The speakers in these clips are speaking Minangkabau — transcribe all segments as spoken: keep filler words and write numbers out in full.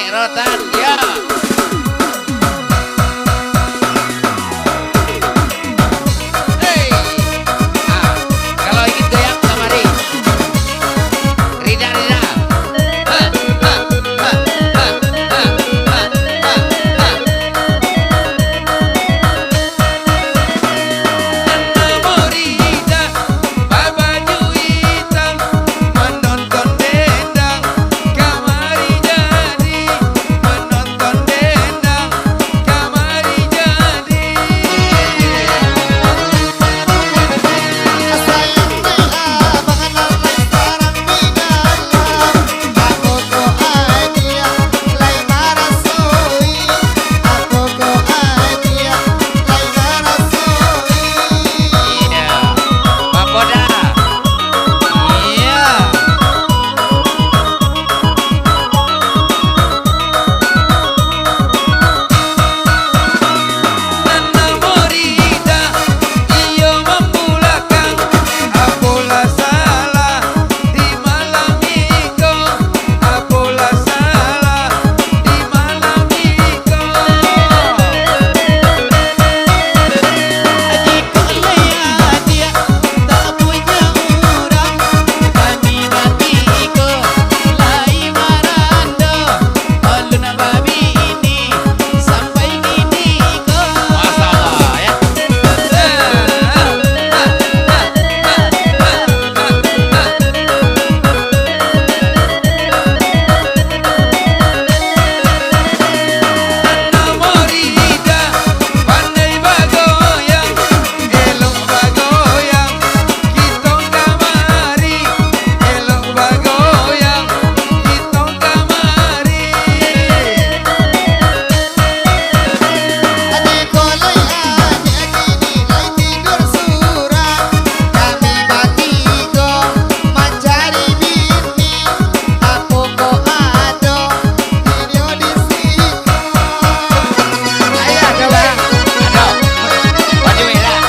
Rotan, ya. Hei. Ah, kalau ingin goyang, kamari. Rida, Rida. Ha, ha, ha. Nan namo Rida, babaju itam, manonton dendang, kamari jadi, manonton dendang, kamari jadi. Sayang dek abang nan lai sarang di dalam, aku ko adia lai marasoi, aku ko adia lai marasoi. Iya. Bapoda. Iya. Nan namo Rida, iyo mambulakang. Apolah salah di malam iko? Apolah salah di malam iko? Jikok lai adiak tak punyo urang, kami batiko lai marando. Alun babini sampai kini ko. Masya Allah, ya. Namo Rida, pandai bagoyang, elok bagoyang, kito kamari, elok bagoyang, kito kamari. Ade ko lai, ade kini lai tidur surang, kami batigo mancari bini, apo ko ado video di siko? Ayo, coba. Ado. Baju merah.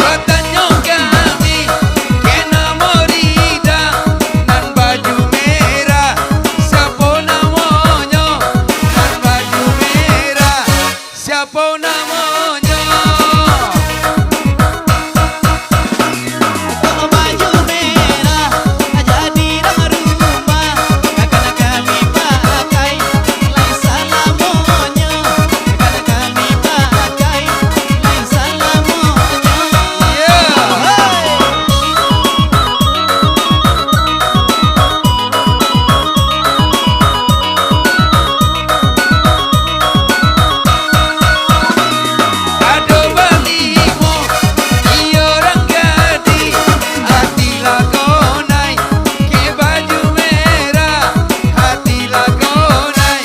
Batanyo kami, kena Morida, nan baju merah, siapo namonyo? Nan baju merah, siapo namonyo? Baju merah, jadi urang rumah, takana kami pakai, lai salamonyo, takana kami pakai, lai salamonyo. Yo. Hei. Ado balimo, iyo urang gadih, ati lagonai, ke baju merah, ati lagonai,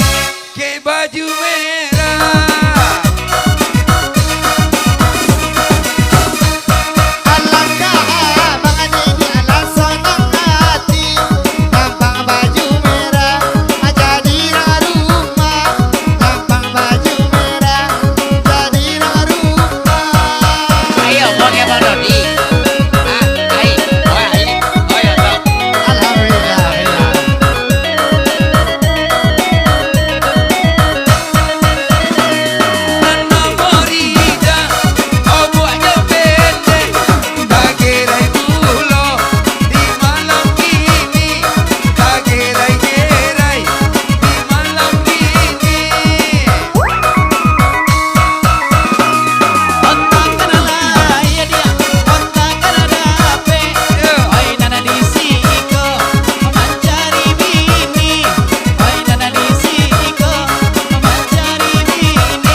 ke baju merah. Alangkah abang ni alah sanang ati, tampang baju merah, jadi urang rumah, tampang baju merah, jadi urang rumah. Ayo, pakai Bang Dodi. Ah, ai, oi, ai, oi, oi. Alhamdulillah. Nan namo Rida, obuaknyo pendek, bagerai pulo di malam kini, bagerai-gerai di malam kini. Ontak kana lai, yo, diak, ontak kana dapek. Yo. Oi, nan di siko mancari bini. Oi, nan di siko mancari bini.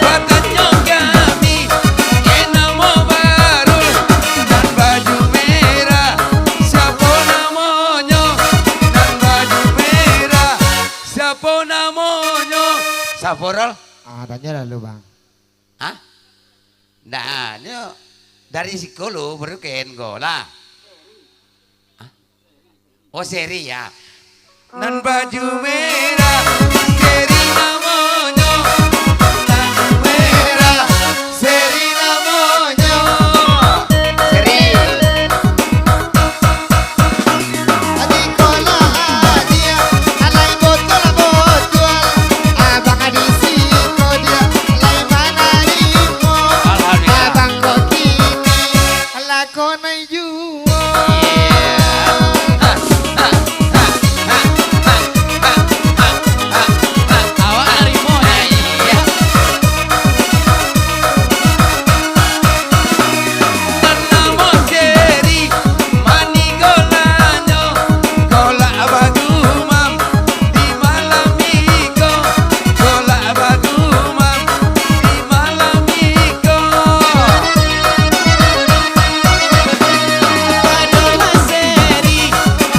Batanyo kami, ke namo baru, nan baju merah, siapo namonyo? Nan baju merah, siapo namonyo? Siapo, Rol? Ah, tanyo lalu, Bang. Hah? Nah, nyo dari siko lo, baru ken ko lah. Oh, Seri, ya. Nan baju merah, Seri namonyo. Nan merah, Seri namonyo. Seri. Adi kola adia, alai botol-botol. Abang di siko dia, lai manarimo. Alhamdulillah. Abang ko kini, lakonai juo. Awak narimo, ya? Iya. Nan namo Seri, mani golanyo, golak bagumam di malam iko, golak bagumam di malam iko. Adolah Seri,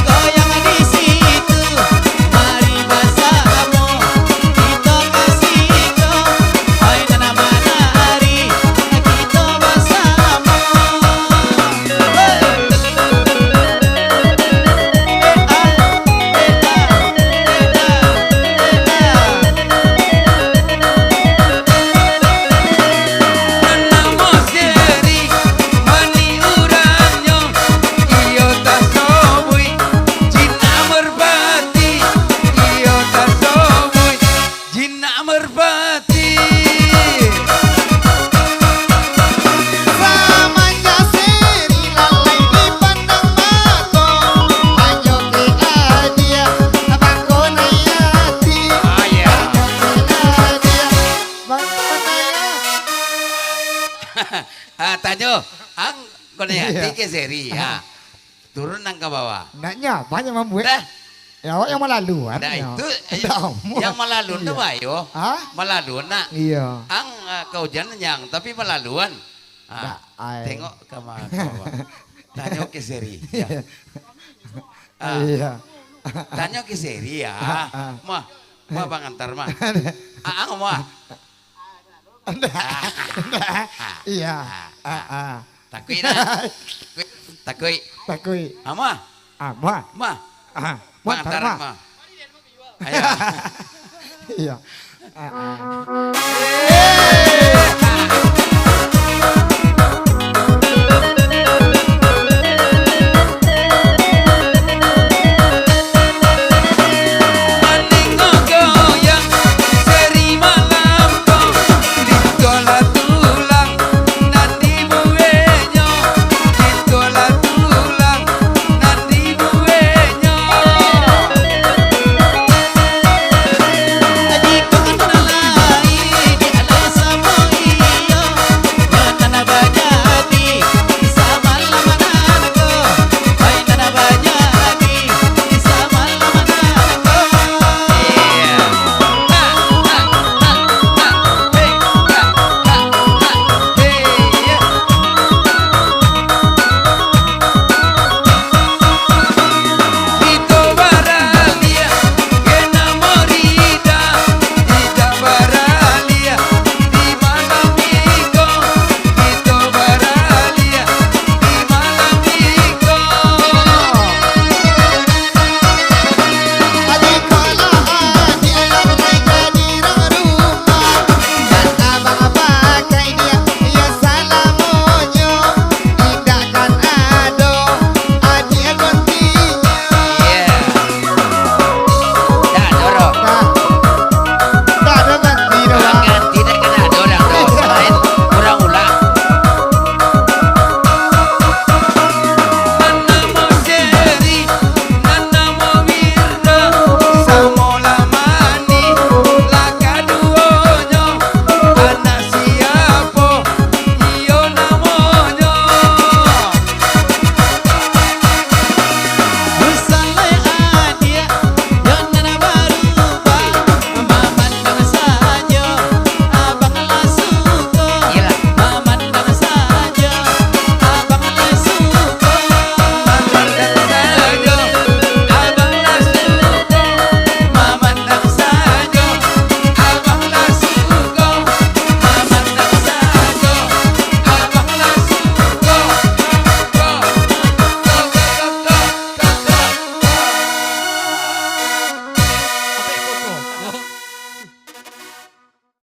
goyang di situ, mari basamo kito ka siko, oi nan manari kito basamo. Nan namo Seri, mani urannyo, iyo tasobui, jinak merpati, iyo tasobui, jinak merpati. Samanjak Seri lalai dipandang mato, hanyo ke adia, bangkonai ati. Ah, iya. Hanyo ke adia, bangkonai ati. Ah, tanyo, ang, konai ati ke Seri, ya. Turun nan ka bawah. Naknyo, banyak mambuek. Dah. Ya, awak yang malaluan. Nah, ya. Itu, eh, yang malaluan tu bayo. Hah? Malaluan, nak. Iya. Ang, ah, ka ujan nyang, tapi malaluan. Ah, ndak, ai. Tengok ka ma-, ka bawah. Tanyo ke Seri, ya. Ah. Iya. Tanyo ke Seri, ya. Ah, ah. Mah, mah, Bang, antar, mah. Ah, ang, mah. Ndak. Ndak. Iya. Ah, ah. Takuik, nak? Takuik. Takuik. Amah. Amah. Mah. Ah, mah, pangantaran, Mah. Ayo. Iya. Ah, ah.